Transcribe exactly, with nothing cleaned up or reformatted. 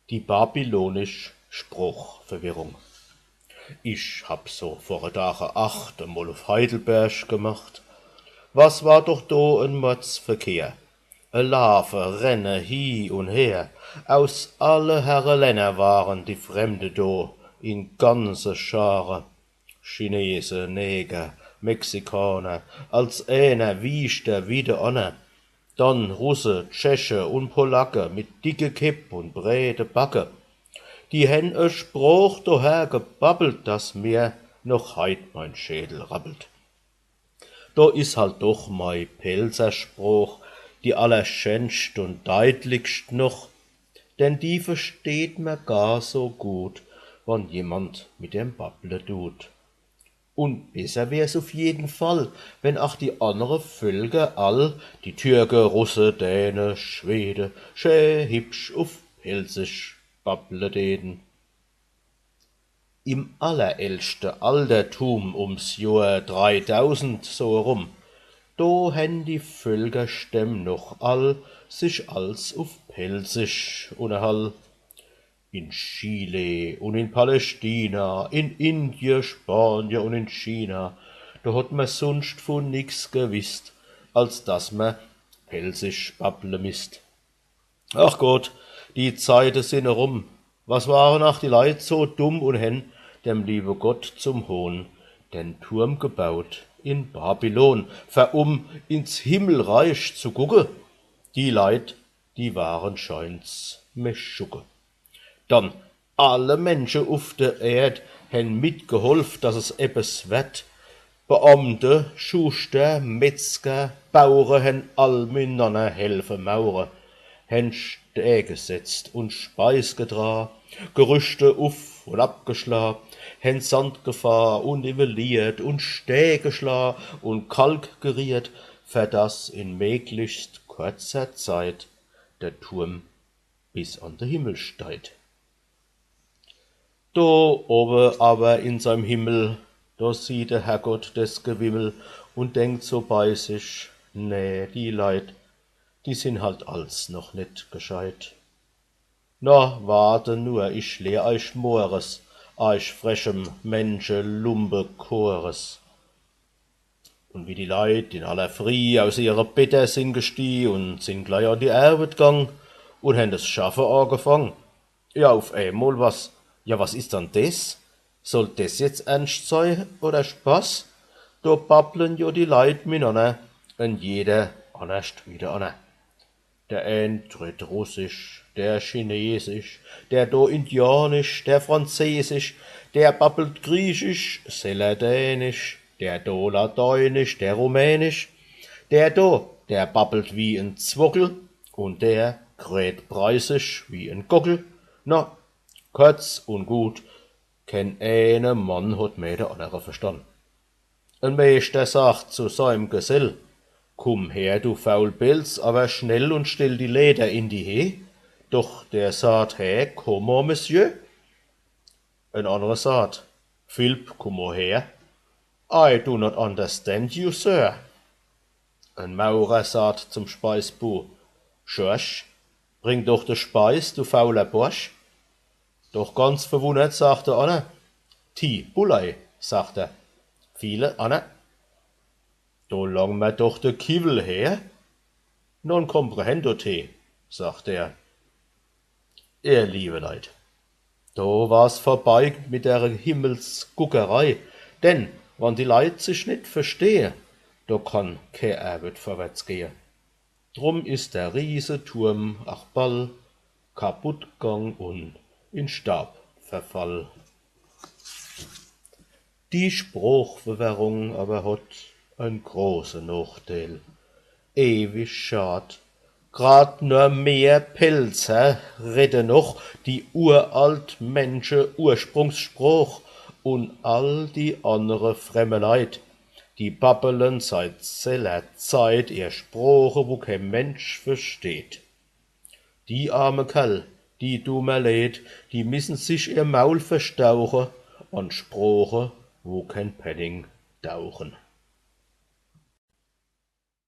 Die babylonisch Sproochverwirrung. Ich hab so vor e Dage acht emol uf Heidelberg gemacht. Was war doch do en Mordsverkehr! E Laafe, Renne, hie un her. Aus alle Herre Länner waren die Fremde do in ganze Schare. Chinese, Neger, Mexikaner, als eener wieschter wie de anner. Dann Russe, Tscheche un Polacke mit dicke Kepp un breede Backe. Die hen e Sprooch doher gebabbelt, dass mir noch heit mein Schädel rabbelt. Do is halt doch mei Pälzer Sprooch die allerschänscht un deitlichscht noch, denn die versteht mer gar so gut, wann jemand mit em babble dut. Un besser wär's uf jeden Fall, wenn ach die annere Völker all, die Türke, Russe, Däne, Schwede, schä hibsch uf Pälzisch babble däten. Im allerältschte Altertum, ums Johr dreidausend so erum, do hen die Völkerstämm noch all sich als uf Pälzisch unnerhall. In Chile un in Palästina, in Indie, Spanie un in China, do hot mer sunscht vun nix gewisst, als dass mer Pälzisch babble misst. Ach Gott, die Zeite sin erum. Was waren ach die Leit so dumm un hen dem liewe Gott zum Hohn den Turm gebaut in Babylon, fer um ins Himmelreich zu gucke? Die Leit, die waren scheins meschugge. Dann alle Mensche uf de Erd hen mitgeholf, dass es eppes werd. Beamte, Schuschter, Metzger, Bauere hen all minanner helfe mauere, hen Stää gesetzt un Speis gedra, Gerüschte uf un abgeschla, hen Sand gefahr un nivelliert un Stää geschla un Kalk geriehrt, fer dass in meglichst korzer Zeit de Turm bis an de Himmel steit. Do owe awer in seim Himmel, do sieht de Herrgott des Gewimmel un denkt so bei sich: Nee, die Leit, die sin halt als noch net gescheit. Na, warte nur, ich lehr eich Mores, eich frechem Menschelumpechores. Un wie die Leit in aller Frieh aus ihre Better sin gestieh un sin glei an die Erwet gang un hen des Schaffe agefang, ja, uf emol was, ja, was is dann des? Soll des jetzt ernscht sei oder Spaß? Do babblen jo die Leit minanner, en jeder annerscht wie de anner. Der een redt Russisch, der Chinesisch, der do Indianisch, der Franzesisch, der babbelt Griechisch, seller Dänisch, der do Lateinisch, der Rumänisch, der do, der babbelt wie en Zwockel un der kräht Preißisch wie en Gockel. Na, korz un gut, ken eene Mann hot mehr de annere verstann. En Meeschter sagt zu seim Gesell: Kumm her, du Faulpelz, awer schnell un stell die Leder in die Heh. Doch der sagt: Hä, comment, Monsieur? En annere sagt: Philp, kumm mo her. I do not understand you, Sir. En Maurer sagt zum Speisbu: Schorsch, bring doch de Speis, du fauler Borsch. Doch ganz verwunnert sagt der anner: Ti, Bulei, sagt er, viele anner. Do lang mer doch de Kiwwel her. Non comprehendo te, sagt er. Ihr liewe Leit, do war's vorbei mit der Himmelsguckerei, denn wann die Leit sich net verstehe, do kann ke Erwet vorwärts gehe. Drum is der Rieseturm ach ball kaputt gang un in Staab verfall. Die Sproochverwerrung awer hot en große Nochdeel. Ewig schad, grad nur mir Pälzer redde noch die uralt Mensche Ursprungssprooch, un all die annere fremme Leit, die babbelen seit seller Zeit ihr Sprooche, wo ke Mensch versteht. Die arme Kerl, die du mer leed, die missen sich ihr Maul verstauche an Sprooche, wo ken Penning dauchen.